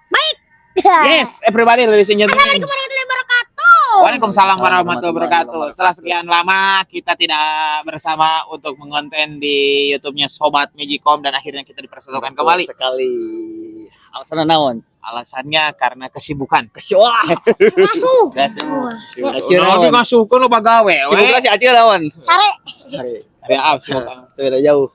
Baik. Yes, everybody, ladies and gentlemen. Assalamualaikum warahmatullahi wabarakatuh. Waalaikumsalam warahmatullahi wabarakatuh. Setelah sekian lama kita tidak bersama untuk mengonten di YouTube-nya Sobat Magicom dan akhirnya kita dipersatukan kembali. Sekali. Alasannya naon? Alasannya karena kesibukan. Wah. Ngasuh. Ngasuh. Acil Nah, naon? ngasuhkeun loba gawe we. Sibuk lah si Acil naon? Sare. Sare. Ada apa sibuk? Itu beda jauh.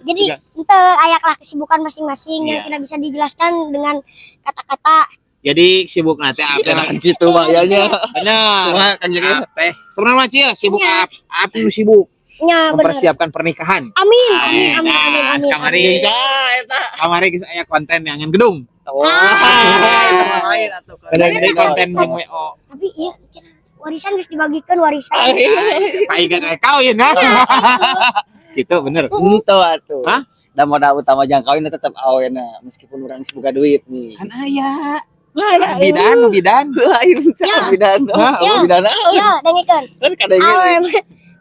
Jadi ente ayak lah kesibukan masing-masing yang tidak bisa dijelaskan dengan kata-kata. Jadi sibuk nanti apa? Jangan gitu makanya. Benar. Kumaha Kang Jaki? Teh. Sebenarnya Cil sibuk Iya. apa nu sibuk? Ya, benar. Mempersiapkan pernikahan. Amin, amin, amin, Nah, amin, amin. kamari. Amin. Bisa eta. Kamari geus aya konten yang gedung. Wah, itu mah lain atuh. Jadi konten jeung WO. Tapi iya, kira warisan geus dibagikan warisan. Pak Igan rek kawin nah. Gitu bener. Henteu atuh. Hah? Da modal utama jang kawin tetep awena meskipun urang geus boga duit nih. Kan aya. Mana Bidan, bidan. Lain Ya. bidan. Hah? Ya. Bidan naon? Ya, dengekeun. Kan kadang Awe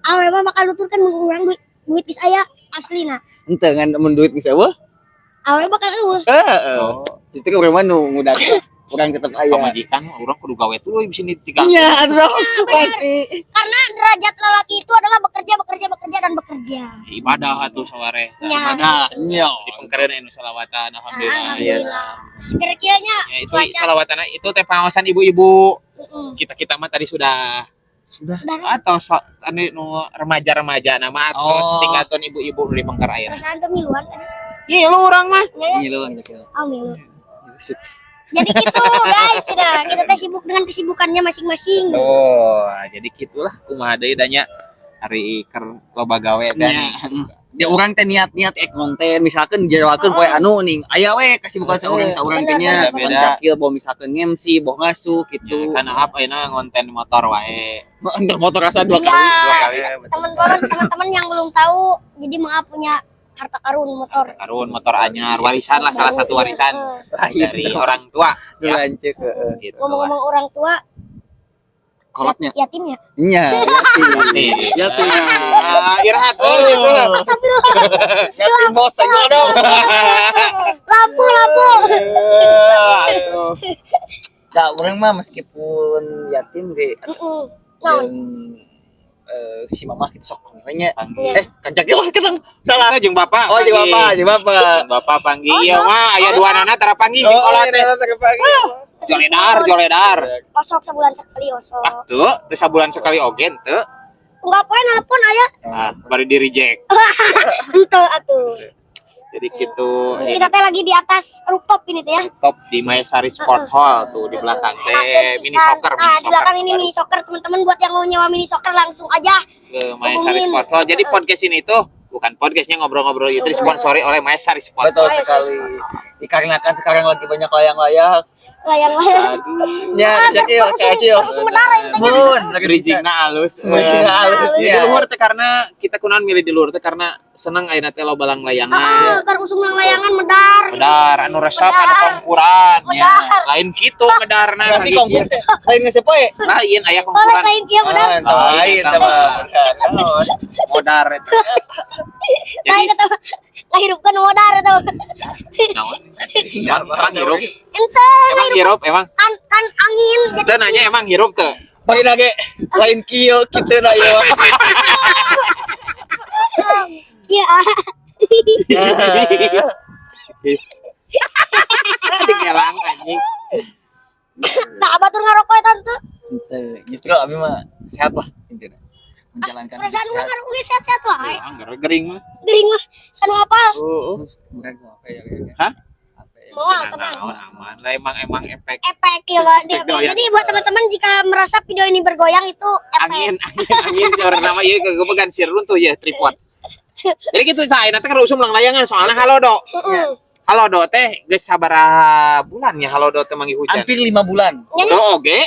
awe mah bakal nuturkeun mun urang duit duit geus aya aslina. Henteu ngan mun duit geus eueuh. Awe bakal eueuh. Heeh. Oh, Justru urang mah nu ngudak urang tetep aya. pamajikan mah urang kudu gawe tuh bisa ditinggal. Iya, atuh bener. pasti. Karena derajat lelaki itu adalah bekerja, bekerja, bekerja dan bekerja. Ibadah atuh saware. Ya. Ibadah. Nya. Di pengkeren anu salawatan alhamdulillah. Alhamdulillah. Seger kieu nya. Ya, itu Cuaca. salawatan itu teh pengawasan ibu-ibu. Heeh. Kita-kita mah tadi sudah Sudah. Sudah atau anu nu remaja-remaja nama atau Oh. setingkatan ibu-ibu nu di pengker aya. perasaan tuh miluan tadi. Iya lu urang mah. Ya, ya. Iya lu Kang Jaki. Oh, milu. Jadi gitu guys, sudah kita teh sibuk dengan kesibukannya masing-masing. Oh, jadi gitulah kumaha deui danya hari keur loba gawe dan Nya. Ya urang teh niat-niat ek konten misalkan jadwalkeun poe anu ning aya we kesibukan saurang-saurang teh nya. Bener, Beda beda. Cakil boh misalkan nge-MC, boh ngasuh gitu. Ya, kan apa ayeuna ngonten motor wae. Entar motor rasa dua Iya. kali. Dua kali. Teman-teman teman-teman yang belum tahu, jadi maaf punya harta karun motor. Karun motor anyar, warisan lah salah satu warisan Heeh. dari orang tua. Dulu lanjut heeh. Gitu. Ngomong-ngomong orang tua, Kolotnya. yatimnya. Nya, yatim. Nih. Yatim. Ah, Irhat. Oh, Oh. Astagfirullah. Yatim bos senggol dong. Lampu, lampu. Aduh. Nah, urang mah meskipun yatim ge Heeh. Naon? jeung si mamah gitu sok nya. Panggil. Kang Jaki lah ketang. Salah. Salah jeung bapak. Oh, jeung panggil. bapak, jeung bapak. Jeung bapak panggil. Oh, Iya sok. mah aya dua nana tara panggil jeung kolot teh. Joledar, joledar. Osok sebulan sekali osok. Ah, tuh, teu sabulan sekali oge teu. Enggak poe nelpon aya. Ah, baru di reject. Henteu atuh. Jadi gitu. Kita teh lagi di atas rooftop ini teh ya. Top di Mayasari Sport Hall tuh di belakang teh Asli mini pisan. soccer, mini Nah, di soccer. belakang ini mini soccer teman-teman buat yang mau nyewa mini soccer langsung aja. Ke Mayasari Hubungin. Sport Hall. Jadi podcast ini tuh bukan podcastnya ngobrol-ngobrol itu disponsori oleh Mayasari Sport Betul Hall. sekali. Dikarenakan sekarang lagi banyak layang-layang. Layang-layang. Aduh. Nya, Jaki, Langsung Kak Acil. langsung menara ini teh. Mun, lagi Bridgingna halus. Bridgingna halus, Di ya. luhur teh karena kita kunaon milih di luhur teh karena seneng ayeuna teh loba layangan. Heeh, keur usum layangan medar. Medar anu resep anu Medar. kongkuran. Medar. Lain kitu medarna. Berarti kongkur teh lain ngeuseup poe. Lain aya Oh, kongkuran. lain kieu medar. Ah, lain Lain, teh mah. Modar eta. Jadi Lain eta mah. Ngahirupkeun modar eta mah. naon? Emang hirup? Ente Emang hirup emang? kan kan angin jadi Teu nanya emang hirup teu? Bagi nage lain kieu kitu na ieu. Iya. Digelang anjing. Nah, batur ngarokok eta teu. Henteu, justru abi mah sehat lah intinya. Menjalankan hidup Perasaan urang sehat. ngarokok ge sehat-sehat wae. Angger gering mah. Gering mah sanu apal. Oh, murag mah apa ya? Ya? Hah? Apa ya? Moal tenang. Naon aman lah emang emang efek Efek ya, Pak. Efek doyan. Jadi buat teman-teman jika merasa video ini bergoyang itu efek. Angin angin angin seorang nama ieu kegebegan sir runtuh ya tripod. Jadi gitu tah ayeuna teh keur usum layangan soalnya halodo. Heeh. Halodo teh geus sabaraha bulan ya halodo teh manggih hujan. Hampir 5 bulan. Nya, Tuh oge,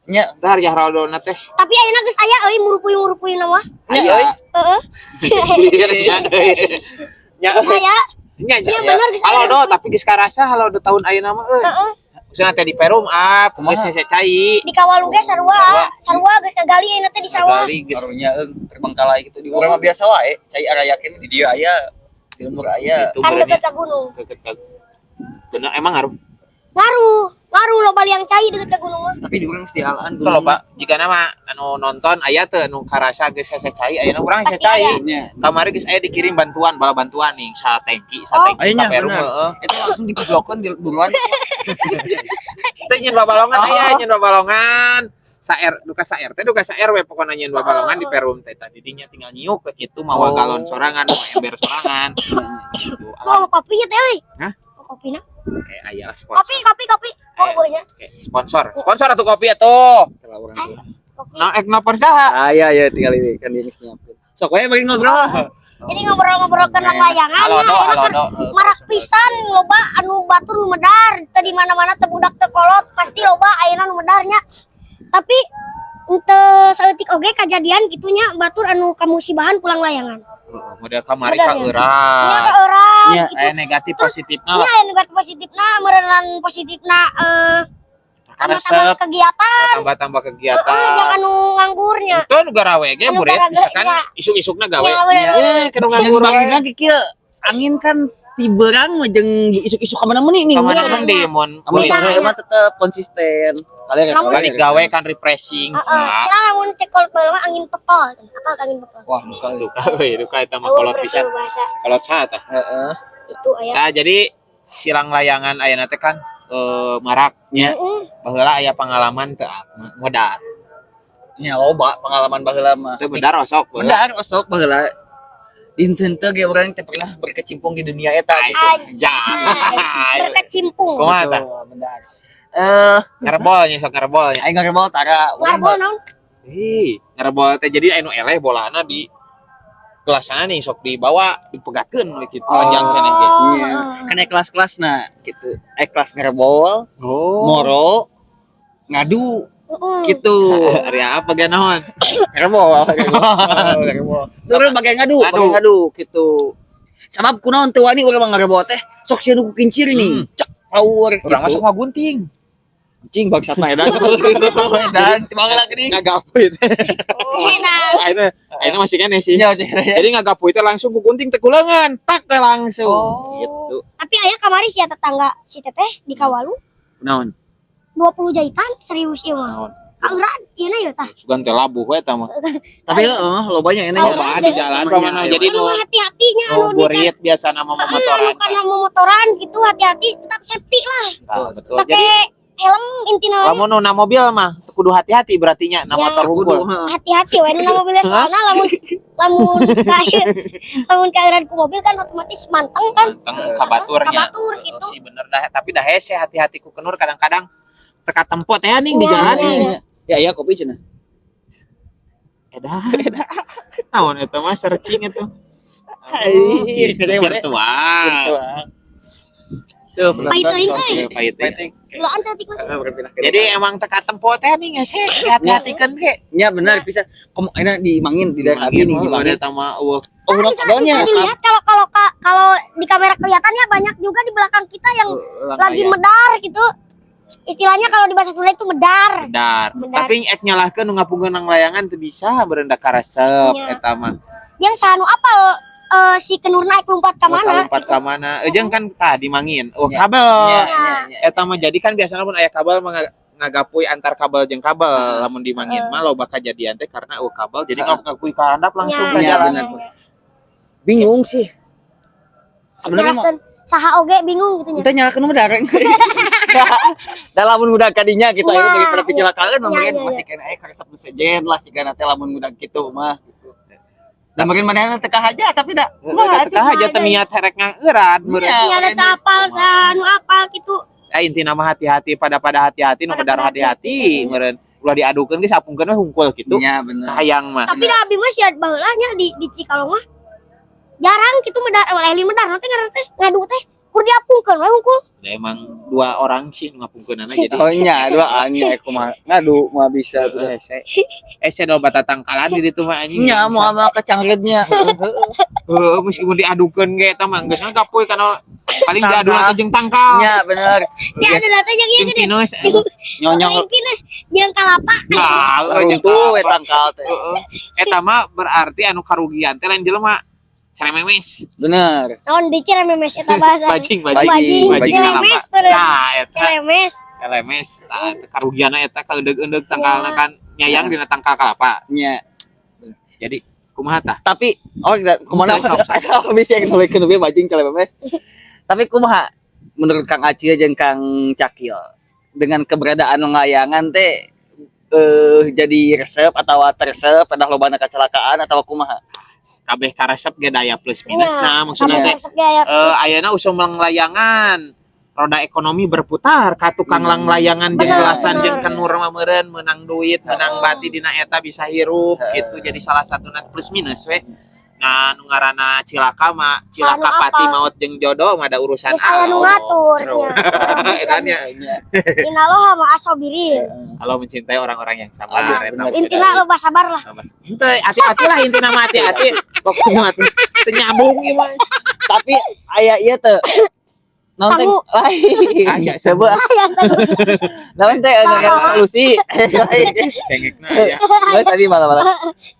Nya, dar ya halodona teh. tapi ayeuna geus aya euy murupuy-murupuy na mah. nya Aya. euy. Heeh. Nya euy. Nya Geus aya. Nya Iya, bener, geus aya. halodo tapi geus karasa halodo tahun ayeuna mah euy. Heeh. Maksudna teh di Perum up, Kumaha? geus hese cai. Di Kawalu ge sarua, sarua geus ngagali ayeuna teh di sawah. Ngagali geus. Karunya eung terbengkalai gitu di urang mah biasa wae. Cai arayakeun di dieu aya, di lembur aya. Gitu Kan meureun deket ke gunung. Deket ke. Bener emang ngaruh. Ngaruh, ngaruh loba liang cai deket ke gunung mah. Tapi di urang mesti alaan. Itu loba jika nama anu nonton aya teu anu karasa geus hese cai, ayeuna urang hese Pasti cai. aya. Nya. Kamari geus aya dikirim bantuan, bala bantuan nih, sa tangki, sa Oh. tangki Aya nya, ka Perum bener. heeh. Itu langsung diblokeun di buruan. Teh nyeun babalongan Oh. aya nyeun babalongan. Sa R duka sa RT duka sa RW pokona nyeun babalongan di Perum teh tadi dinya tinggal nyiuk ke kitu mawa Oh. galon sorangan, mawa ember sorangan. Gitu. Oh, kopinya teh euy. Hah? Oh, kopina. Kayak aya lah sponsor. Kopi, kopi, kopi. Oh, Aya. beunya. Oke, sponsor. Sponsor atuh kopi atuh. Kopi. Nah, ek nelpon saha? Aya ya tinggal ini kan dia geus nyiapkeun. Sok we bagi ngobrol. Jadi ngobrol-ngobrol ke layangan Halo ya, do, ayeuna halo keur do. marak pisan loba anu batur nu medar teu di mana-mana teu budak teu kolot pasti loba ayeuna nu medarnya. Tapi henteu saeutik oge kajadian gitunya batur anu kamusibahan pulang layangan. Model kamari ka Modelnya. Nya eurat. ka eurat Nya, gitu. Aya negatif positifna Nya lah. aya negatif positifna meureunnan positifna tambah-tambah Karesep, kegiatan. tambah-tambah Heeh, kegiatan. jangan nu nganggurnya. Itu nu garawe ge Anu murid garawe, bisa kan iya. isuk-isukna gawe. Ya, bener. Eh, kudu nganggur Yang wae. lagi kieu angin kan tiberang mah jeung isuk-isuk ka mana meuni nih. Kamana Iya, mah iya. di mun Amun Bisa. sore mah tetep konsisten. Kalian Lamun- balik gawe kan refreshing. Heeh, Cak. cenah lamun cek kolot baheula mah angin pepel. Apa angin pepel? Wah, duka euy. Duka euy, duka eta mah Oh, kolot pisan. bahasa Kolot saha tah? Heeh. itu aya. Nah, jadi silang layangan ayeuna teh kan marak nya. Heeh. Baheula aya pengalaman teu modar. Nya loba pengalaman baheula mah. Teu bedar osok baheula. Bedar osok baheula. Dinten teh ge urang teh pernah berkecimpung di dunia eta gitu. Anjay. Berkecimpung. Kumaha tah? Betul, benar. Eh, Ngerebol nya sok ngerebol nya. aing ngarebol tara. Urang Ngarbol naon? Ih, ngerebol teh jadi anu eleh bolana di gelasana nih sok dibawa dipegatkeun we kitu panjang keneh ge. Iya. Kan aya kelas-kelasna gitu. Eh kelas ngerebol, Oh. moro, ngadu Heeh. gitu. Ari apa ge naon? Ngerebol, ngerebol. Terus bagian ngadu, Ngadu. bagian ngadu gitu. Sabab kunaon teu wani urang mah ngerebol teh, sok sieun ku kincir nih. Cek power Urang mah gitu. sok ngagunting. Cing bangsat mah edan. Edan, timbang lagi nih. Ngagapu itu. Enak. Ayeuna ayeuna masih keneh sih. Iya, cing. Jadi ngagapu itu langsung ku gunting teh kulengan, tak teh langsung. Oh. Gitu. Tapi aya kamari si tetangga si teteh di Kawalu Naon? 20 jahitan serius ieu mah. Naon? Kauran ieu na ieu tah. Sugan teh labuh we eta mah. Tapi heeh lobanya enak. Loba. Loba di jalan pamana jadi Anu nu hati-hatinya nu anu di burit biasa nama anu motoran. kana motoran gitu hati-hati tetap safety lah. Nah, betul. Jadi Pakai helm intina we. lamun nu na mobil mah kudu hati-hati berarti nya na Ya. motor Kudu, hungkul. heeh. Hati-hati we nu na mobilnya soalna lamun lamun ka lamun kaeuran ku mobil kan otomatis manteng kan. Manteng kabaturnya. Kabatur gitu. Sih bener dah, tapi dah hese hati-hati ku kenur kadang-kadang teka tempo teh nih di Ya, jalan ya, nih. ya. Ya iya kopi cenah. Edah, edah. Naon eta mah searching itu. Hai, Gitu, virtual. Tuh, Pahit teuing euy. Pahit teuing. Dulaan saeutik mah. Jadi emang teka tempo teh nih hese hati-hatikeun ge. Ya benar bisa. Komo enak dimangin di daerah abi nih Dimangin, dimangin. eta mah eueuh. Oh, urang Bisa, kabelnya. bisa dilihat kalau kalau kalau di kamera kelihatannya banyak juga di belakang kita yang lagi medar gitu. Istilahnya kalau di bahasa Sunda itu medar. Medar. Medar. Tapi ek nyalahkeun nu ngapungkeun nang layangan teu bisa berendah karesep Iya. eta mah. Yang sanu apal si kenurna ek lompat ka mana? Lompat ka mana? Jeung kan tadi mangin. Oh, Ya. kabel. Ya, ya, ya. Eta mah jadi kan biasanya pun aya kabel mah ngagapui antar kabel jeung kabel lamun dimangin mah loba kajadian teh karena eueuh kabel jadi ngagapui ka handap langsung Ya, ka Ya, jalan. benar. Bingung sih. Sebenarnya mah Jelaskeun saha oge bingung gitu nya. kita nyalakan mah dareng. Da lamun udah kadinya gitu Ya, ayo daripada kecelakaan mah Ya, mungkin ya, masih kena aya karesep nu sejen lah sigana teh lamun udah gitu mah gitu. Da mungkin manehna teu aja tapi da Mah teu aja teu niat herek ngangeuran meureun. Iya. Nya ada teu apal sanu apal gitu. Eh intina mah hati-hati pada pada hati-hati nu Pada medar pada hati-hati hati-hati. meureun. Ulah diadukeun ge sapungkeun we hungkul gitu. Nya bener. Kahayang mah. Tapi da abi mah sia baheula nya di Cikalong mah jarang gitu medar lain medar teh ngaran teh ngadu teh kur diapungkeun we hungkul. Da emang dua orang sih nu ngapungkeunana jadi Oh nya dua nya kumaha ngadu mah bisa tuh. hese. Hese do batatangkalan di ditu mah anjing. Nya mau sama kecangrednya. Heeh, meskipun diadukeun ge eta mah geus kapoe kana paling Tangkal. diadu teh jeung tangkal. Nya bener. Ya ada teh jeung ieu Jeung gini. pinus. Nyonyong Lain pinus jeung kalapa. Nah, jeung runtuh we kalapa. tangkal teh. Heeh. Eta mah berarti anu karugian teh lain jelema. Cerememes. Bener. Naon di cerememes eta bahasa. Bajing, bajing. Bajing, Bajing ceremes kalapa. bener. Nah, eta Ceremes. celemes. Nah, eta karugianna eta kaeundeuk-eundeuk tangkalna kan nyayang dina tangkal kalapa. Nya. Jadi kumaha tah? Tapi oh kemana Sok, sok. aku bisa yang nulis we bajing celememes. Tapi kumaha menurut Kang Acil jeung Kang Cakil dengan keberadaan layangan teh jadi resep atau teresep pada lobana kecelakaan atau kumaha? Kabeh karesep ge daya plus minus Nya, nah maksudna kabeh teh resep ge aya plus. Ayeuna usum langlayangan roda ekonomi berputar ka tukang langlayangan jeung gelasan jeung kenur mah meureun meunang duit, meunang bati dina eta bisa hirup gitu. Jadi salah satu plus minus we. Nah, nu ngaranna cilaka mah cilaka Anu pati apa? Maut jeung jodoh mah ada urusan Geus aya nu Allah. ngatur nya. Eta nya. Innallaha ma'as sabirin. Kalau mencintai orang-orang yang sabar Aduh, eta bener. maksudna. Intina loba sabar lah. Henteu, hati-hati lah intina mah, hati-hati. Pokoknya mah teu nyambung ieu mah. Tapi aya ieu teh naon teh Sangu. lain. Aya, Coba Ya, sangu. naon teh solusi. Cengekna aya. Nggak, tadi malah-malah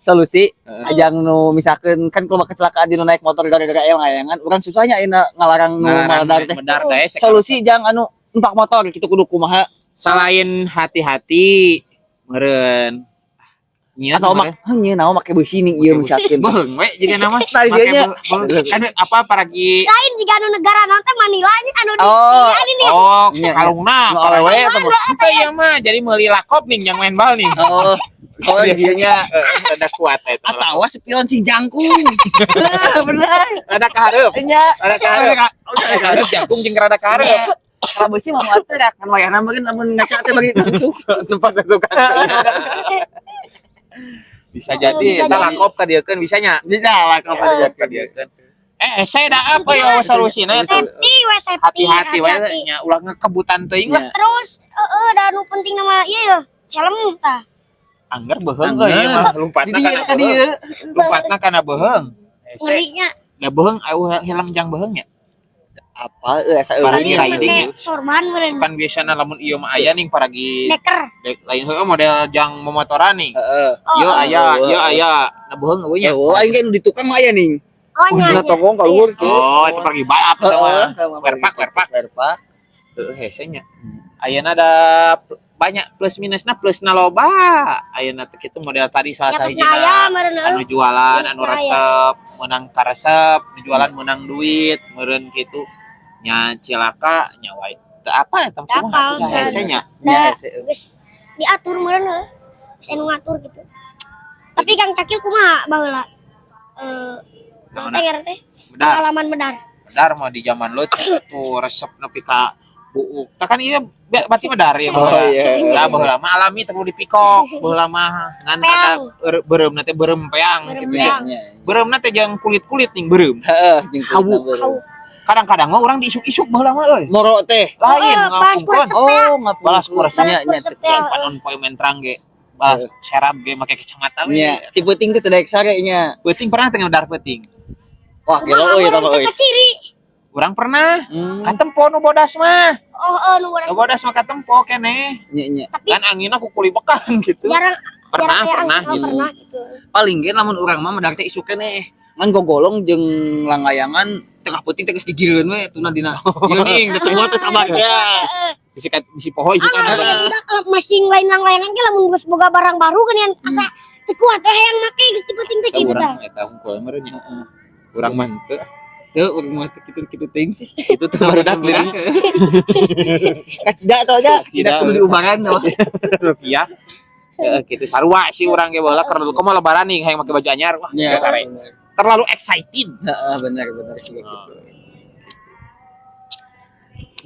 solusi ajang nu misalkan kan kalau kecelakaan di nu naik motor gara-gara aya layangan urang susahnya ayeuna ngalarang nu maladar teh. Medar teh Solusi jang anu numpak motor gitu kudu kumaha? Selain hati-hati meureun nyieun Atau meureun. mak heuh naon make beusi ning ieu misalkan. Beheung we jiga nama. Tadi dianya. Kan apa paragi Lain jika anu negara naon teh Manila nya anu di Oh. ini. Oh, Iya, kalungna. Nu awewe eta mah. Henteu ieu mah jadi meuli lakop nih yang main bal nih. Oh, oh dianya. Rada kuat eta. Atawa spion sing jangkung. Bener, bener. Rada kahareup. Nya. Rada kahareup. Rada kahareup jangkung jeung rada kahareup. Kalau beusi mah moal teh kan wayahna meureun lamun ngaca teh bagi langsung. Tempat tukang. Bisa jadi Bisa eta jadi. lakop ka dieukeun bisanya. Bisa lah kalau pada Ka dieukeun. Saya da apa ya solusina eta? Safety we, safety. Hati-hati we hati-hati. nya, ulah ngekebutan teuing lah. Nya. Terus heeh da anu penting nama ieu ya helm tah. Angger beheung Angger. euy mah lompatna Di dieu kana ka dieu. beheung. Lompatna kana beheung. Hese. Ngerinya. Da beheung eueuh helm jang beheung nya. Apa euy asa euy. Paragi Ini riding make ya. sorban meureun. Kan biasana lamun ieu mah aya ning paragi Deker. dek lain heueuh model jang momotoran nih. Heeh. Oh, Ieu oh. aya, ieu aya. Nah beheung eueuh nya. Oh, aing kan di tukang mah aya ning. Oh, nya. Dina Nya. tongkong ka luhur kieu. Oh, itu paragi balap eta mah. Werpak, werpak. Werpak. Heueuh hese nya. Ayeuna ada banyak plus minusna, plusna loba. Ayeuna teh kitu model tadi salah Ya sahijina. plusna aya meureun Anu heuh. jualan, anu Plusna aya. resep, menang karesep, nu jualan menang duit, meureun kitu. Nya cilaka nya wae. Teu apa eta Teu kumaha apal, atuh hese nya. Nya Da hese. geus diatur meureun heuh. Geus anu ngatur gitu. Tapi Kang Cakil kumaha baheula? Eh, Naon teh ngaran teh? Medar. Pengalaman medar. Medar mah di zaman lo tuh resep nepi ka buuk. Tah kan ieu berarti medar ya Oh baheula. iya. Ya baheula mah alami teu perlu dipikok, baheula mah ngan Peang. ada beureumna teh beureum peang Beureum gitu ya. peang. Nya. Beureumna teh jeung kulit-kulit ning beureum. Heeh, jeung Hawu. Hawu. Kadang-kadang mah urang diisuk-isuk baheula mah euy. Moro teh. Lain Oh, pas ngapungkeun. kuresep. Oh, ngapung. Balas ku resep. Nya, nya, Balas ku resep teh. Panon poe mentrang ge. Balas serap ge make kacamata we. Nya, ti peuting teh teu daek sare nya. Peuting pernah teh ngedar peuting? Wah, gelo Kumaha euy eta meureun mah teu euy. keciri. Urang pernah. Katempo nu bodas mah. Oh, oh nu bodas. Nu bodas mah katempo keneh. Nya nya. Tapi Kan anginna ku kulibekan gitu. jarang Pernah, jarang kayak pernah oh, gitu. Pernah gitu. Paling ge lamun urang mah medar teh isuk keneh. Ngan gogolong jeung langlayangan tengah peuting teh geus gigireun we tuna dina. Ieu ning teu teh sabar ya. Heeh. Bisi kat bisi poho isuk Ah, kan. jadi budak masih lain lain ge lamun geus boga barang baru kan yang asa teu kuat teh hayang make geus ti peuting teh kitu tah. Urang eta hungkul meureun nya. Urang mah henteu. Teu urang mah teu kitu-kitu teuing sih. Itu tuh barudak lirik. Kacida tau aja, Kacida. tidak kudu diubaran tau. Rupiah. Heeh, gitu sarua sih urang ge baheula keur komo lebaran nih hayang make baju anyar wah Nya. sare. Terlalu excited. Heeh, bener bener sih gitu.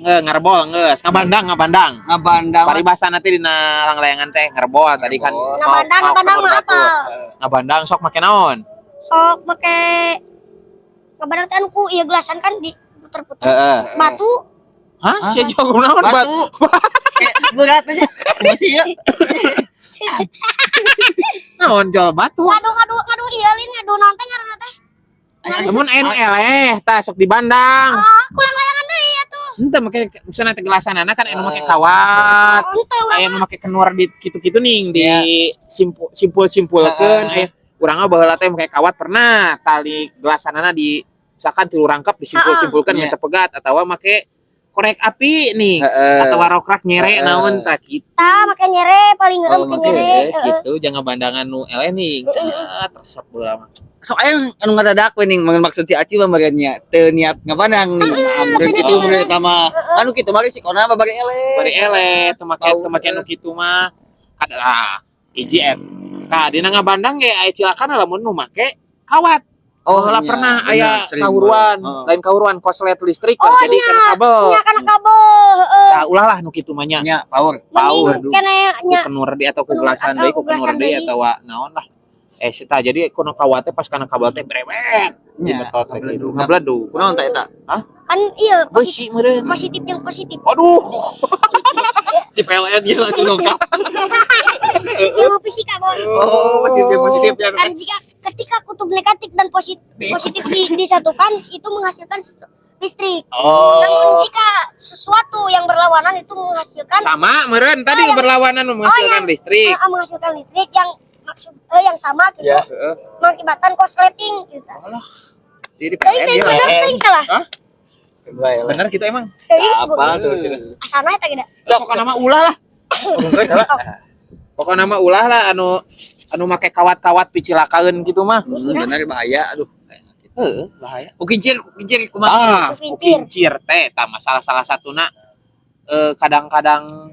Nge ngarebol geus, ngabandang ngabandang. Ngabandang. Paribasa nanti dina langlayangan teh ngerebol tadi kan. Ngerebol. Ngabandang mau ngabandang ke mah batu. apa? Ngabandang sok make naon? Sok make ngabandang teh anu ku ieu gelasan kan di puter-puter. Heeh. Batu. Hah? Hah? Sia jauh naon batu? Batu. Kayak berat aja. Masih ya. Naon jual batu? Ngadu ngadu ngadu ieu lin ngadu naon teh ngaranna teh? Anu Namun aya nu eleh tah sok di bandang. Oh, ku langlayangan deui atuh. Henteu make misalnya teh gelasanana kan aya nu make kawat. Oh, henteu urang. Aya nu make kenur di kitu-kitu ning di simpul simpul-simpulkeun. Aya urang mah baheula teh make kawat pernah tali gelasanana di misalkan tilu rangkap disimpul-simpulkeun teu pegat atawa make korek api nih atau rokrak nyere naon tah kitu. Tah, make nyere paling heeh, Oh, make make nyere. Eh, gitu jangan bandangan nu eleh ning cet resep baheula mah. Sok aya anu ngadadak we ning maksud si Aci mah meureun nya teu niat ngabandang nih. Meureun kitu meureun eta mah. Anu kitu mah risikona mah bari eleh. Bari eleh teu make Bau, teu make nu kitu mah kada ah hiji et tah dina ngabandang ge aya cilakana lamun nu make kawat. Oh, Baheula nya, pernah bener, aya sering kawuruan, banget. Lain kawuruan koslet listrik Oh, jadi nya. kana kabel. Nya kana kabel, heeh. Tah ulah lah nu kitu mah nya. Nya, power. Power. Mending kene Ku nya kenur deui atau ku Kenur gelasan atau deui, ku ku kenur gelasan deui deui. Atawa naon lah. Eh tah jadi kuno kawat teh pas kana kabel teh brewet. Nya, Dibetot teh gitu. ngabeledug. Ngabeledug. Kunaon tah eta? Kan iya positif, Beusi meureun. Positif yang positif. Aduh. Di PLN dia langsung lengkap. Ilmu fisika, Bos. Oh, positif positif ya. Kan jika ketika kutub negatif dan positif positif disatukan itu menghasilkan listrik. Oh. Namun jika sesuatu yang berlawanan itu menghasilkan Sama meureun tadi Oh, yang- berlawanan menghasilkan oh, yang- listrik. Menghasilkan listrik yang maksud yang sama gitu Ya. mengakibatkan korsleting gitu. Jadi Teuing PLN teuing dia. bener teuing salah. Hah? Bae lah. Bener gitu emang. Teuing Apa tuh? Asana eta gede. Pokokna mah ulah lah. Pokokna mah ulah lah anu anu make kawat-kawat picilakaeun gitu mah. Bener bahaya aduh. Heeh, bahaya. Ku kincir, ku kincir kumaha? Ah, Ku ku kincir teh tah masalah salah satuna kadang-kadang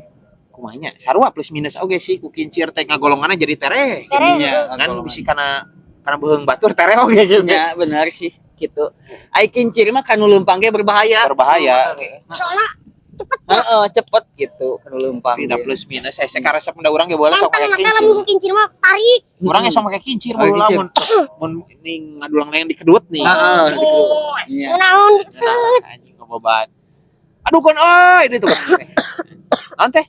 kumaha nya sarua plus minus oge sih ku kincir teh ngagolonganna jadi tereh. Tereh. Nya, Kan bisi kana kana beuheung batur tereh oge gitu. Nya, bener sih gitu. Ai kincir mah kanu leumpang ge berbahaya. Berbahaya. Soalnya cepet. Heeh, cepet gitu kanu leumpang. Tidak ge. plus minus saya karesep da urang ge boleh sok Pantang make mata kincir. lamun ku kincir mah tarik. Urang ge sok make kincir Oh, baheula kincir. Mun mun ning ngadulang yang dikedut nih. Heeh. Oh, Nya. Naon set. Anjing ngeboban. Aduh kon euy itu kan. Naon teh?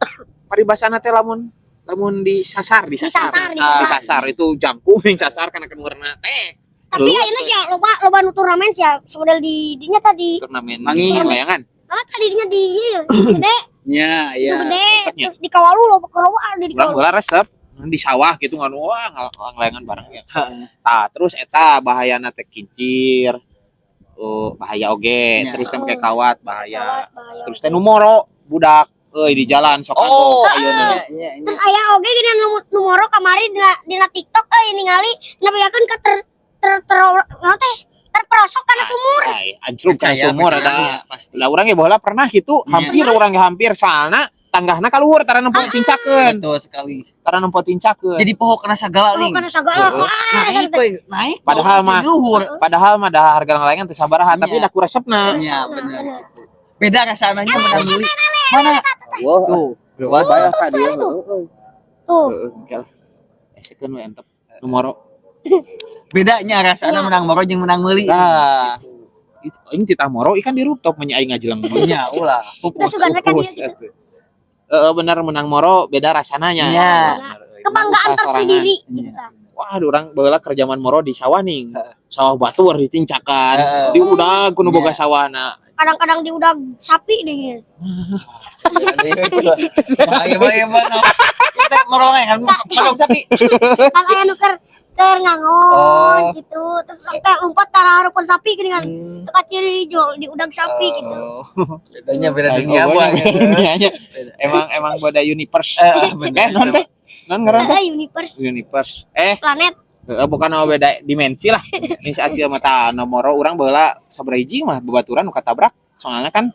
Paribasana teh lamun lamun disasar, disasar. Disasar, disasar. Disasar itu jangkung yang sasar kana kenurna teh. Tapi ayeuna sih loba loba nu turnamen sih semodel di dinya tadi. Turnamen Mangi. layangan. Ah, tadi dinya di ieu gede, Nya, iya. gede Resepnya. terus di Kawalu loba loba di Urang Kawalu. bola resep di sawah gitu ngan wah ngalayangan bareng ya. Tah, terus eta bahayana teh kincir. Oh, bahaya oge. Nya. Terus teh make kawat bahaya. Kawat, bahaya. Terus teh nu moro budak euy di jalan sok Oh, ayeuna. nya, nya, nya. Terus aya oge gini nu nu moro kamari dina dina TikTok euy ningali nepikeun ka ter ter ter naon teh terperosok kana sumur. Ay, anjruk kana Percaya, sumur percaya, eta. pasti. Lah urang ge baheula pernah gitu, Nya. hampir urang ge hampir soalna tanggahna kaluhur tara nempo tincakeun, Betul sekali. tara nempo tincakeun. Jadi poho kena sagala Oh, ling. kana sagala. Heeh. Wah, Naik we, naik. Padahal mah- luhur. Padahal mah dah harga layangan teu sabaraha, tapi Nya. dah ku resepna. Nya, bener. Beda rasanya menang beli. Mana? Wah, Tuh. wah saya ka dia. Tuh. Esekeun we entep. Nu moro. Bedanya rasanya Nya. menang moro jeung menang meuli. Tah. Itu aing titah moro ikan di rooftop nya aing ngajeleng. Nya ulah. Kita sugana kan Pupus, dia gitu. atuh. Heeh, bener menang moro beda rasana nya. Nya. Kebanggaan Usaha sorangan. tersendiri gitu Nya. tah. Wah, urang baheula keur jaman moro di sawah nih. Sawah batur ditincakan. Heeh. Di udag kudu boga Nya. sawahna. Kadang-kadang di udah sapi deh gini. Bahaya bahaya banget. Kita moro kan moro sapi. Kan aya nu keur keur ngangon Oh. gitu. Terus sampai lompat tara hareupeun sapi gini kan. Teu kaciri jo di udag sapi gitu. Oh. Bedanya beda dunia Oh, buah. beda dunianya. Emang emang beda universe. Eh, bener. Eh, non teh? Non ngaran teh? Eh, universe Universe. Eh, planet. bukan nama beda dimensi lah. Ini si Acil mata nomoro urang baheula sabaraha hiji mah babaturan nu katabrak. Soalnya kan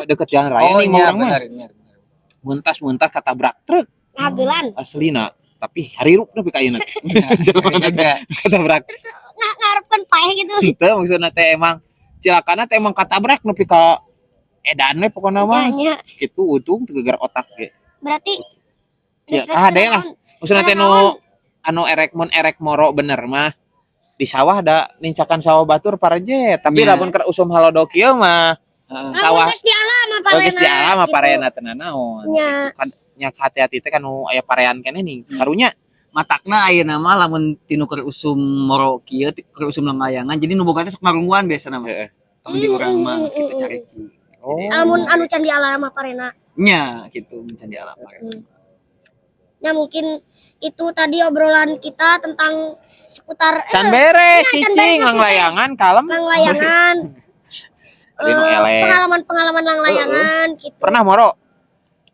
deket jalan raya Oh, nih mau iya urang mah. benar benar. Muntas-muntas katabrak truk Ngagelan. aslina. Tapi harirup nepi ka ayeuna. Jelema Iya. katabrak. Terus ngarepkeun paeh gitu. Henteu maksudna teh emang cilakana teh emang katabrak nepi ka edan we pokona mah. Nya, Gitu untung teu geger otak ge. berarti Ya, terus kade lah. Maksudna teh nu Naon? anu erek mun erek moro bener mah di sawah da nincakan sawah batur pareje tapi Nya. lamun keur usum halodo kieu mah Heeh. sawah Lamun geus di alam mah parena. geus di alam mah gitu. parena teu nanaon. Nya. Gitu kan nya hati-hati teh kan nu aya parean keneh nih karunya Matakna ayeuna mah lamun tinu keur usum moro kieu, keur usum layangan, jadi nu boga teh sok marungguan biasana mah. Lamun di urang mah kitu cari. Oh. Amun anu can diala mah parena. Nya gitu mun can diala mah. Ya, mungkin itu tadi obrolan kita tentang seputar Can beres, iya, can cicing beres lang maksudnya. Layangan kalem. Lang layangan. Tadi nu eleh. Pengalaman-pengalaman lang layangan gitu. Pernah moro.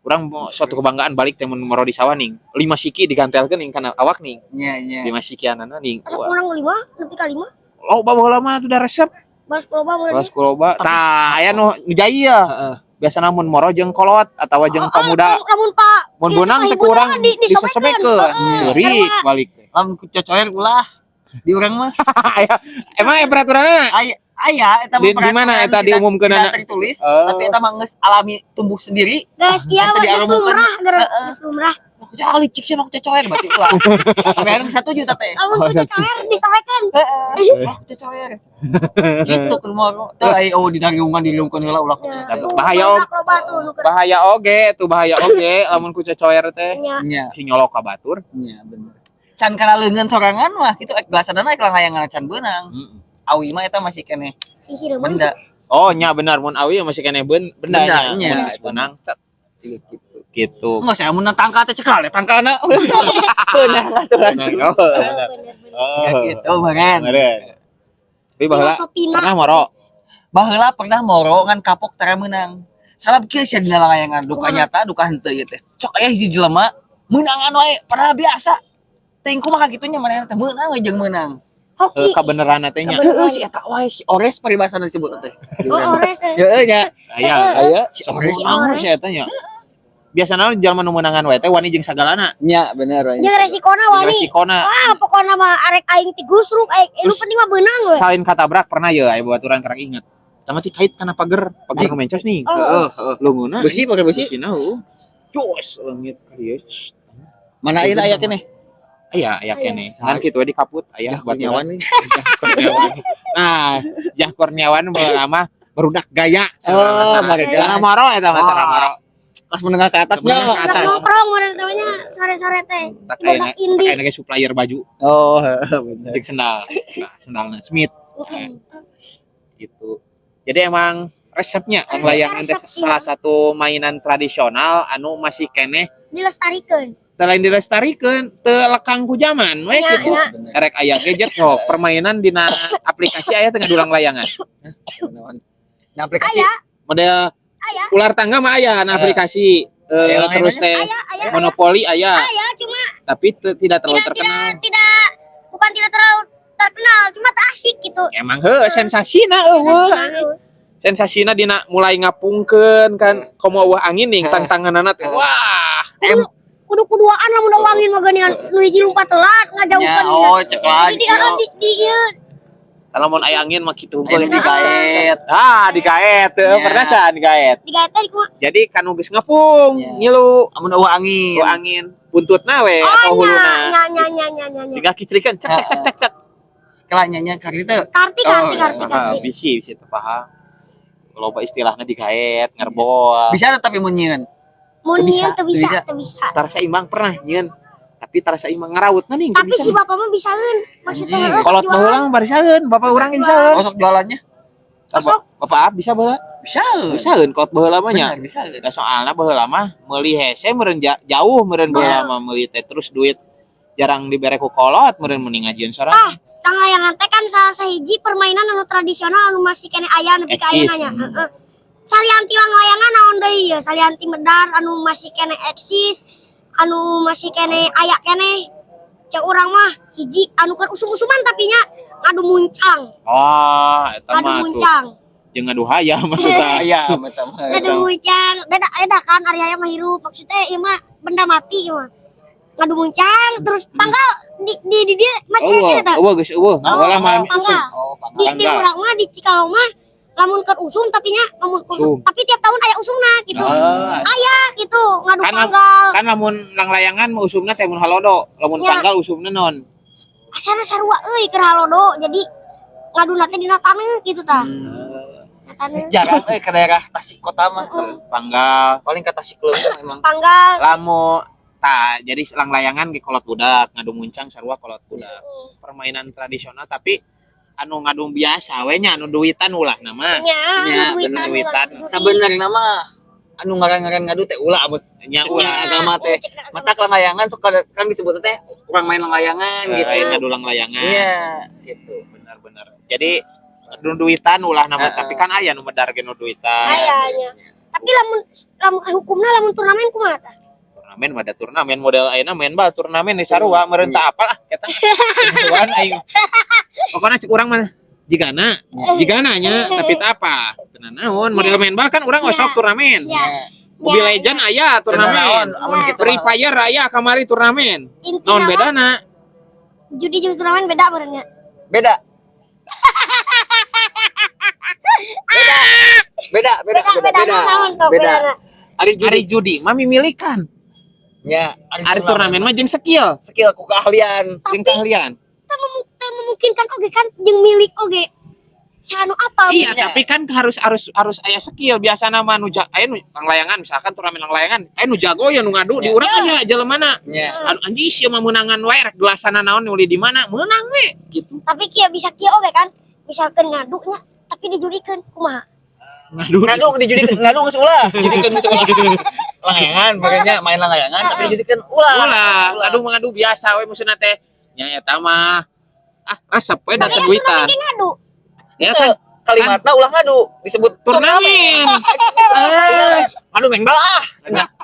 Urang mau suatu kebanggaan balik teh mun moro di sawah ning. Lima siki digantelkeun ning kana awak ning. Nya nya. Lima sikianana ning. Asa Wah. kurang lima, nepi ka lima. Loba baheula mah tuh udah resep. Balas loba mun. Balas ku loba. Tah, aya nu nu jaya. Biasana mun moro jeung kolot atawa jeung pemuda. Lamun Pak Mun ieu beunang teh teh kurang di disosobekeun. Heeh, Ceurik sarua. Balik teh. Lamun ku cocoer ulah di urang mah. Aya, emang aya peraturanna? Aya aya eta mah Di mana peraturan eta tidak- diumumkeunana? tidak tertulis, Oh. tapi eta mah geus alami tumbuh sendiri. Guys, iya Eta mah geus diarumukeun. lumrah, geus geus lumrah. Ya licik sih mah cocoer berarti ulah. Tapi anu 1 juta teh. Lamun ku cocoer disobekeun. Heeh. Wah, cocoer. Gitu keur moro. Teu aya oh dinariungan diriungkeun heula ulah ku Ya, cocoer. tuh, Bahaya, Om. barudak loba tuh nu keur Bahaya oge, tuh bahaya oge lamun ku cocoer teh. nya. Nya, Si nyolok ka batur. nya bener. Can kana leungeun sorangan mah kitu ek belasanana ek layangan can beunang. Awi mah eta masih keneh Si hireuman. benda. Oh, nya benar mun awi masih keneh benda Benda, nya. nya. Mun geus beunang cet Siga gitu. Gitu. Enggak saya mun tangka teh cekal ya tangkana. Beunang atuh langsung. Oh, benar. Bener bener. Oh, Ya gitu meren. bener. Tapi baheula Filosofina. pernah moro. Baheula pernah moro ngan kapok tara meunang. Sabab kieu sia dina layangan duka Kumaha? nyata duka henteu ieu teh. Cok aya hiji jelema meunangan wae padahal biasa. Teuing kumaha kitu nya manehna teh meunang we jeung meunang. Hoki. Kabeneran teh nya. Heeh, si eta wae si Ores paribasana disebut teh. Oh, ores. Heeh nya. Aya, Aya si Ores. Si meunang Ores. si eta nya. Biasana jalma nu meunangan wae teh wani jeung sagalana. Nya bener wae. Jeung resikona Jeung wani. resikona. Wah, pokokna mah arek aing tigusruk aing lu Terus- penting mah beunang we. Salin katabrak pernah ya aya babaturan karek inget. Sama ti kait kana pager, pager nu mencos nih. Oh. Heeh, heeh. Leungeunna. Besi pakai besi. Besina heuh. Jos leungit ka dieu. Mana ayeuna aya keneh? Aya, aya keneh. Kan kitu we di kaput aya Ya Kurniawan nih. Jah Kurniawan. Nah, Jah Kurniawan baheula mah barudak gaya. Oh, barudak. Tara moro eta mah tara Wah. moro. Kelas menengah ke atasnya. Menengah ke Budak atas. nongkrong mana namanya sore-sore teh. Tak Budak ayeuna indie. tak ayeuna ge supplier baju Oh, heeh, bener. jeung sendal. Nah, sendalna Smith gitu. Jadi emang resepnya Resep, layangan teh resep sih, salah satu mainan tradisional anu masih keneh Dilestarikeun. lain dilestarikeun teu lekang ku zaman we Nya, gitu. nya. Bener. Erek aya gadget kok permainan dina aplikasi aya teh ngadulang layangan. Nah, aplikasi Aya, Model aya, ular tangga mah aya na aplikasi Aya terus teh aya, aya. monopoli aya Aya, cuma tapi tidak terlalu tidak terkenal. tidak tidak bukan tidak terlalu terkenal, cuma tak asik gitu. Emang heuh sensasina eueuh. Sensasina dina mulai ngapungkeun kan komo eueuh angin ning tang-tanganana teh wah. Kudu kudu kuduaan lamun eueuh angin mah geuningan nu hiji lumpat telat ngajauhkeun Nya, oh, cek Jadi di lagi. di ieu Lamun aya angin mah kitu Aya nu digaet. Ah, digaet. Heuh, Nya. pernah can digaet. Digaet teh di kumaha? Jadi kan nu geus ngepung Nya. ngilu Amun eueuh angin. eueuh angin buntutna we Oh, atau huluna. nya nya nya nya nya nya. Tinggal kicirikan cek cek cek cek cek. Kela nya nya kari teh. Karti Oh, karti iya. karti Ah, karti. bisi bisi teu paham. Loba istilahnya digaet, ngerbol. Bisa tapi mun nyieun. Mun Teu bisa, nyieun teu bisa, teu bisa. teu bisa. Tara saimbang pernah nyieun. Tapi tara saimbang ngarautna nih teu Tapi bisa. si bapak mah bisaeun. Maksudnya Anjing. heeh, sok Kolot jualan. baheula mah barisaeun, bapak urang ge bisaeun. Oh, sok jualannya. Sok. Bapak Ab bisa baheula? Bisa. Bisaeun kolot baheula mah nya. Bener, bisa. Da soalna baheula mah meuli hese meureun jauh meureun baheula mah meuli teh terus duit jarang dibere ku kolot meureun mending ngajieun Ah, sorangan. tang layangan teh kan salah sahiji permainan anu tradisional anu masih keneh aya nepi ka Eksis. ayeuna nya. Heeh. Salianti langlayangan naon deui ya? Salianti medar anu masih keneh eksis, anu masih keneh aya keneh. Cek urang mah hiji anu keur usum-usuman tapi nya ngadu muncang, Oh, eta ngadu mah tuh muncang. jeung ngadu hayam maksudna. Iya, mata mah. Ngadu muncang, beda beda kan ari hayam mah hirup maksudnya ieu mah benda mati ieu mah. Ngadu muncang terus panggal di dia masih Eueuh, aya keneh tah. eueuh geus eueuh. Oh, Baheula mah panggal. Oh, panggal. Di Panggal. urang mah di Cikalong mah lamun keur usum tapi nya lamun usum Usum. tapi tiap tahun aya usumna gitu. Ah, Aya gitu ngadu Kan- panggal. kan lamun langlayangan mah usumna teh mun halodo, lamun Ya. panggal usumna non. Asana sarua euy keur halodo jadi ngaduna teh dina taneuh gitu tah. Na taneuh. Jarang euy ke daerah Tasik kota mah. Heeh. Panggal Paling ke Tasik Leuweung emang. Panggal lamun Tah, jadi langlayangan ge kolot budak, ngadu muncang sarua kolot budak. Permainan tradisional, tapi anu ngadu biasa we nya, anu duitan ulah nama. Nya, Nya, duitan, bener, duitan. Ulah. Sebenarnya mah anu ngaran-ngaran ngadu teh ulah abot Nya cek ulah. Agama teh. Cek agama. Mata langlayangan sok kan disebut teh urang main langlayangan gitu. Lain ngadu langlayangan. Iya, gitu. Benar-benar. Jadi anu duitan ulah nama, tapi kan aya nu medar ge nu duitan. Aya nya. Tapi lamun lamun hukumna lamun turnamen kumaha tah? Turnamen mah ada turnamen model ayeuna main bal turnamen di sarua meureun teu apal ah eta. Tentuan aing. Pokoknya cek urang mah jigana, jigana nya, tapi teu apa. Tenan naon model main bal kan urang osok turnamen. Ya. Mobile Legend aya turnamen. Naon, amun kitu Free mah. Fire aya kamari turnamen. Intina Naon mah bedana? judi jeung turnamen beda meureun nya. Beda. Beda. Beda, beda, Beda, beda, beda, naon sok beda. Bedana? Ari judi. Ari judi mah mimilikan. Ya, Ari turnamen mah jeung skill, skill ku keahlian. Jeung keahlian. Teu memungkinkan oge kan jeung milik oge. Sanu apa? Iya, Iya. tapi kan harus harus harus aya skill. Biasana mah nu aya nu langlayangan, misalkan turnamen langlayangan, aya nu jago ya nu ngadu di urang aya jelemana. Anu anjing ieu mah meunangan wae rek gelasana naon uli di mana meunang we gitu. Tapi kieu bisa kieu oge kan. Misalkan ngadunya tapi dijudikeun kumaha? Ngadu. Ngadu dijudikeun, ngadu geus ulah, judikeun geus ulah. Layangan, makanya main layangan tapi dijudikeun ulah. Ulah, ngadu mah ngadu biasa we maksudna teh. Nya eta mah ah resep we da Tapi kan duitan. turnamen ge ngadu. Ya kan Kalimatna ulah ngadu disebut turnamen. Eh, Ngadu main bal ah.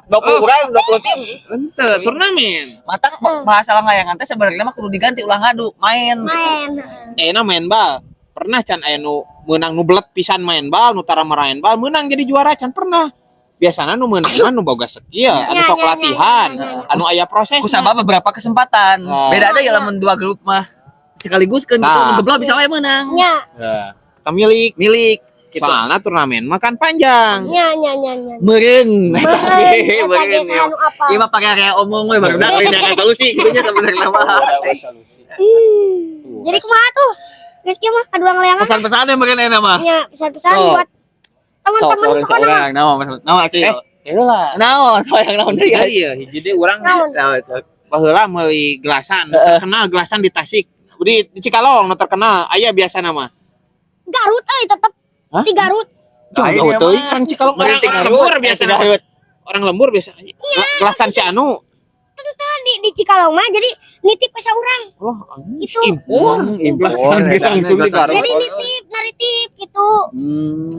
20 orang, 20 tim. Ente turnamen. Mata bahasa layangan teh sebenarnya mah kudu diganti ulah ngadu, main. Main. Enak main bal. Pernah can aya nu meunang nu belet pisan main bal, nu tara maraen bal, meunang jadi juara can pernah. Biasana nu meunang mah nu boga skill, anu Ya, sok ya, ya, latihan, ya, ya, ya. anu aya proses. Kusabab beberapa kesempatan. Nah. Beda ada ya lamun dua grup mah sekaligus kan gitu Nah. nu geblok bisa wae menang. Nya, Pemilik Milik gitu. Soalnya turnamen mah kan panjang. Nya, nya, nya, nya. Meureun. Meureun, eta ge Meureun. saha nu apal. Ieu mah pake area omong we barudak lain akan solusi kitu nya sebenarnya mah. Solusi. Jadi kumaha tuh? Geus kieu mah kadua ngaleangan. Pesan-pesannya meureun enak mah. Nya, pesan-pesan Sok. buat teman-teman Sok pokoknya mah. seorang naon naon acil. Lah. Naon soalnya naon deui. Iya, iya, hiji deui urang Naon? Naon sok. Baheula meuli gelasan, terkenal gelasan di Tasik. Di Cikalong nu terkenal, aya biasa nama. Garut euy tetep. Hah? Di Garut. Jauh Lain teuing mah. orang Cikalong, orang, Meureun ti orang Garut, lembur biasa ti nama. Garut. Orang lembur biasa. Gelasan si anu. Tentu di Cikalong mah jadi nitip ke saurang Wah, gitu. impor. Impor. Gelasan langsung di Garut. Jadi nitip, naritip gitu.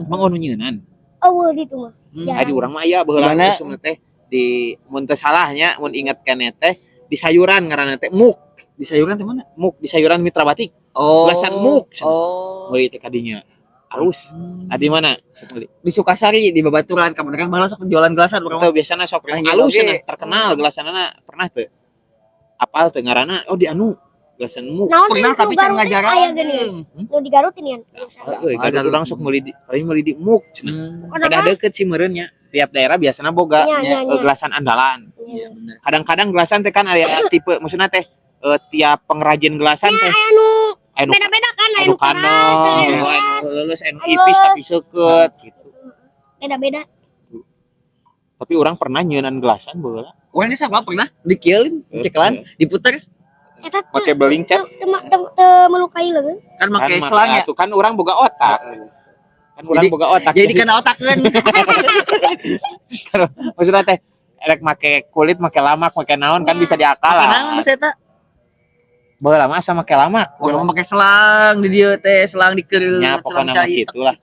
Emang anu nyeunan. Eueuh di itu mah. Jarang. Adi urang mah aya baheula Mana? usum teh di mun teu salahnya mun inget keneh teh di sayuran ngaranna teh muk. Di sayuran teh mana? Muk di sayuran Mitra Batik. Oh. Gelasan muk. Oh. Meuli teh kadinya. Alus. Adi mana? Sok meuli. Di Sukasari di Babaturan kamu kan baheula sok jualan gelasan urang Atau biasana sok Pernah alus oge. cenah, terkenal gelasanana pernah teu? Apal teu ngaranna? Oh di anu gelasan muk. Naon teh pernah nu tapi can Garut teh ngajaran. aya geuning. Nu di Garut ini kan. Heeh, Garut urang sok meuli di paling meuli di muk cenah. Pokona Pada mah deket sih meureun nya. Tiap daerah biasana boga nya nya nya. Gelasan andalan. Nya. Kadang-kadang gelasan teh kan aya tipe maksudnya teh tiap pengrajin gelasan teh Aya nu aya nu beda-beda kan aya anu nu keras, kandel, aya nu anu keras. lulus, anu Anu ipis lulus. tapi seukeut gitu. Beda-beda. Tapi orang pernah nyeunan gelasan baheula. Urang ge sama pernah dikielin, dicekelan, diputer Eta teu Make beling teu cat teu teu teu melukai leungeun. kan make kan selang ya. atuh kan orang boga otak. Kan orang Jadi- boga otak. Jadi kena otakeun. Maksudnya teh erek make kulit, make lamak, make naon kan bisa Make diakalan. naon mah eta? Baheula mah asa make lamak. Urang mah make selang di dieu teh, selang dikeureuh, Nya selang pokona mah cai. gitulah.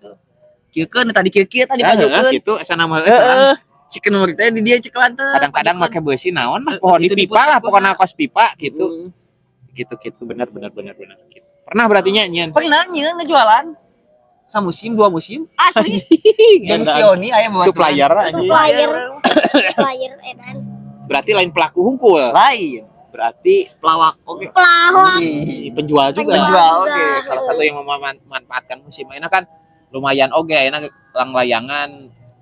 Kieukeun tadi kieu-kieu tadi Ya, heeh, pajukeun. gitu asa nama heeh, selang. Heeh. Si kenur teh di dieu cekelan teh. Kadang-kadang make beusi naon lah, pohon di Itu pipa lah, diputer pokona kos pipa gitu. Hmm. Gitu gitu benar benar benar benar gitu. Pernah berarti nya nyieun. Pernah nyieun ngejualan. Samusim, dua musim. Asli. Jeung Edan. Sioni aya babaturan. Supplier anjing. Supplier. Supplier edan. Berarti lain pelaku hungkul. Lain. Berarti Pelawak oke. Pelawak. Penjual juga. Penjual juga. oke. Salah satu yang memanfaatkan musim ini kan lumayan oke, enak lang layangan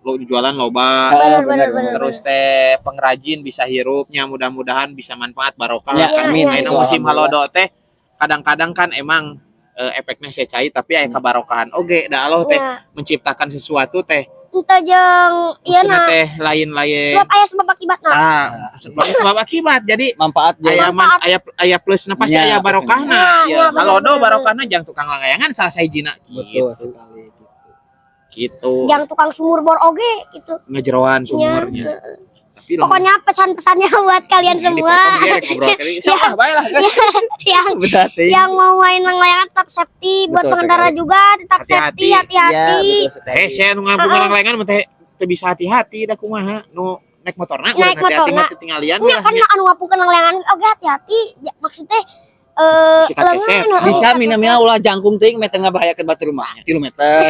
lo jualan loba. Bener, bener, bener. Terus teh pengrajin bisa hirupnya, mudah-mudahan bisa manfaat barokah Ya, lah kan. amin. Ya, Ayeuna ya. musim halodo teh kadang-kadang kan emang efeknya secai tapi aya kabarokahan oge da Allah teh Ya. menciptakan sesuatu teh. Ente jeung ieu Maksudna na teh lain-lain. Sebab aya sebab akibatna. Ah, sebab sebab akibat. Jadi Manfaat jeung aya man, Manfaat. Aya aya plusna, pasti Ya, aya barokahna. Ya, ya, Kalau bener, do bener. Barokahna jang tukang langlayangan salah sahijina Betul gitu. Sekali gitu. Gitu. Jang tukang sumur bor oge gitu. Ngejeroan Nya. sumurnya. Tapi lamun- Pokoknya pesan-pesannya buat kalian semua Dipotong dia, ngobrol kali. Sok ah, bae lah, guys. yang Berarti. yang mau main langlayangan tetap safety, buat pengendara Betul sekali. juga tetap Hati-hati. safety, hati-hati. Ya, betul sekali. Eh, saya nu ngabung langlayangan mah teh teu bisa hati-hati da, kumaha nu naik motorna Naik urang hati-hati motorna. mah teu tinggalian Nya lah kan nya. Anu ngapungkeun langlayangan oge hati-hati ya, maksudnya Bisa kakeset. lengan, Bisa heeh, minumnya ulah jangkung teuing, meh teu ngabahayakeun batur mah 3 meter.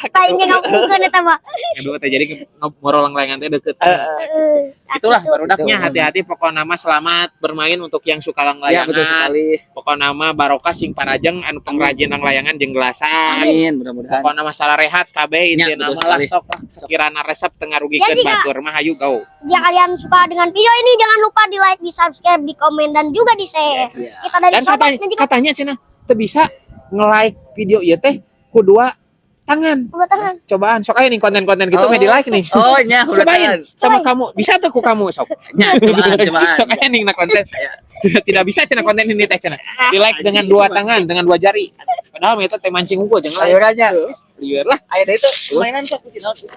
Lain ge ngapungkeun eta mah. Aduh teh, jadi ngobrol langlayangan teh deket. Heeh. Itulah Gitu. barudaknya, Betul. hati-hati, pokokna mah selamat bermain untuk yang suka Ya, langlayangan. betul sekali. Pokokna mah barokah sing panajeng anu pengrajin langlayangan jeung gelasan. Amin, mudah-mudahan. Pokokna masalah rehat kabeh Ya, intina betul mah lah, sekali. sok lah sekirana resep teu ngarugikeun Ya, batur mah hayu go. Jika kalian suka dengan video ini, jangan lupa di like, di subscribe, di komen, dan juga di share. Yes. Kita dari Dan Sobat katanya dan juga katanya cenah teu bisa nge-like video ieu teh ku dua tangan. Dua tangan. Cobaan sok aya nih konten-konten gitu Oh. meh di like nih. Oh, nya udah. Cobain sama kamu, bisa tuh ku kamu sok. Nya, cobaan, cobaan. Sok aya nih na konten. Ya. Sudah tidak bisa cenah konten ini teh cenah. Di like dengan dua tangan, dengan dua jari. Padahal eta teh mancing unggul jeung like. Sayurannya. Lieur lah. Aya deui tuh mainan sok di sini.